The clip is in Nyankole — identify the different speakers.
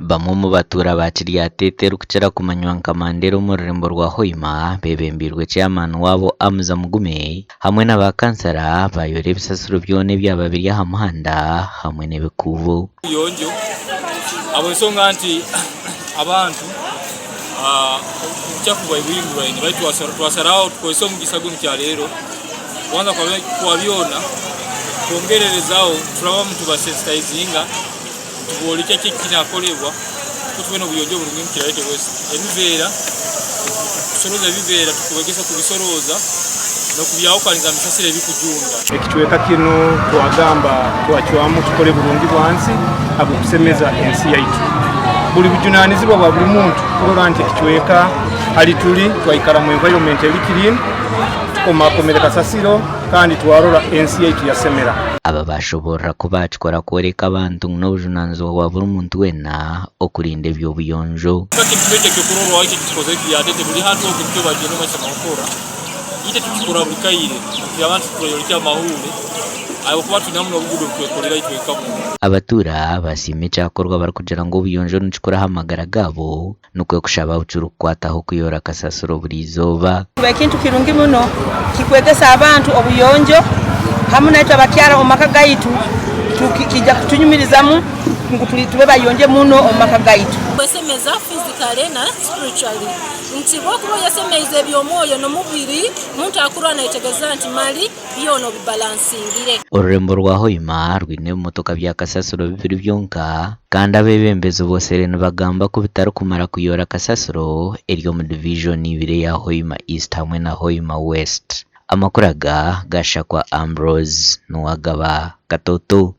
Speaker 1: Bamwe omu batuura ba Kiryatete erikukira kumanywa nka Mandera omu rurembo rwa Hoima beebembeirwe chairman waabo Amuza Mugume hamwe na ba kansara baayora ebisasiro byona ebyaba biri aha muhanda hamwe n'ebikuubo.
Speaker 2: Obuyonjo ahabw'enshonga nti abantu obukyafu bwaihinguraine baitu twasharaho tukozese omugisa gunu kyaleero kubanza kwa byona twongererezaho turabamu nitubasensitayizinga. Nitubooreka eki ekinakorebwa nikwo tube n'obuyonjo burungi omu kyaro kyaitu west. Ebiveera, tukusorooza ebiveera tukubegesa kubisorooza n'okubyahukaniza aha misasiro ebikujunda.
Speaker 3: Ekicweka kinu twagamba twacwamu tukole burungi bwansi habw'okusemeza ensi yaitu. Buli bujunanizibwa bwa buli muntu kurora nti ekicweka hali tuli twaikara mu environment eri clean, tukomakomere kasasiro kandi twarora ensi yaitu yasemera.
Speaker 1: Aba baashoboorora ku baakikora kworeka abantu ngu n'obujunaanizibwa bwa buri muntu weena okurinda eby'obuyonjo.
Speaker 2: Ekintu eki ekyokurorwaho eki ekitukozire kiryatete buri hati oku nikyo bagyenda omu maisho bakukora itwe tukikora buri kaire nti abantu turayoreka amahuure ahabw'okuba twine hamu n'obuguuda obu twekorera itwe nka bo.
Speaker 1: Abatuura basiima ekyakorwa barikugira ngu obuyonjo nikikuru aha magara gaabo Nikwo kushaba abu kirikukwataho kuyoora kasasiro buri izooba.
Speaker 4: Kiba ekintu kirungi muno kikwegesa abantu obuyonjo hamu naitwe abakyara omu maka gaitu kija kutunyumirizamu ngu tube bayonjo muno omu maka gaitu.
Speaker 5: Kwesemeza physically na spiritually nti bwokuba oyesemeize eby'omwoyo n'omubiri omuntu akurora nayetegereza nti mali byona obibalansingire.
Speaker 1: Orurembo rwa Hoima rwine ebimotoka bya kasasiro bibiri byonka kandi abeebembezi b'Osere nibagamba ku bitarikumara kuyoora kasasiro eri omu divijoni ibiri eya Hoima East hamwe na Hoima West. Amakuru aga gashakwa Ambrose Nuwagaba Katoto.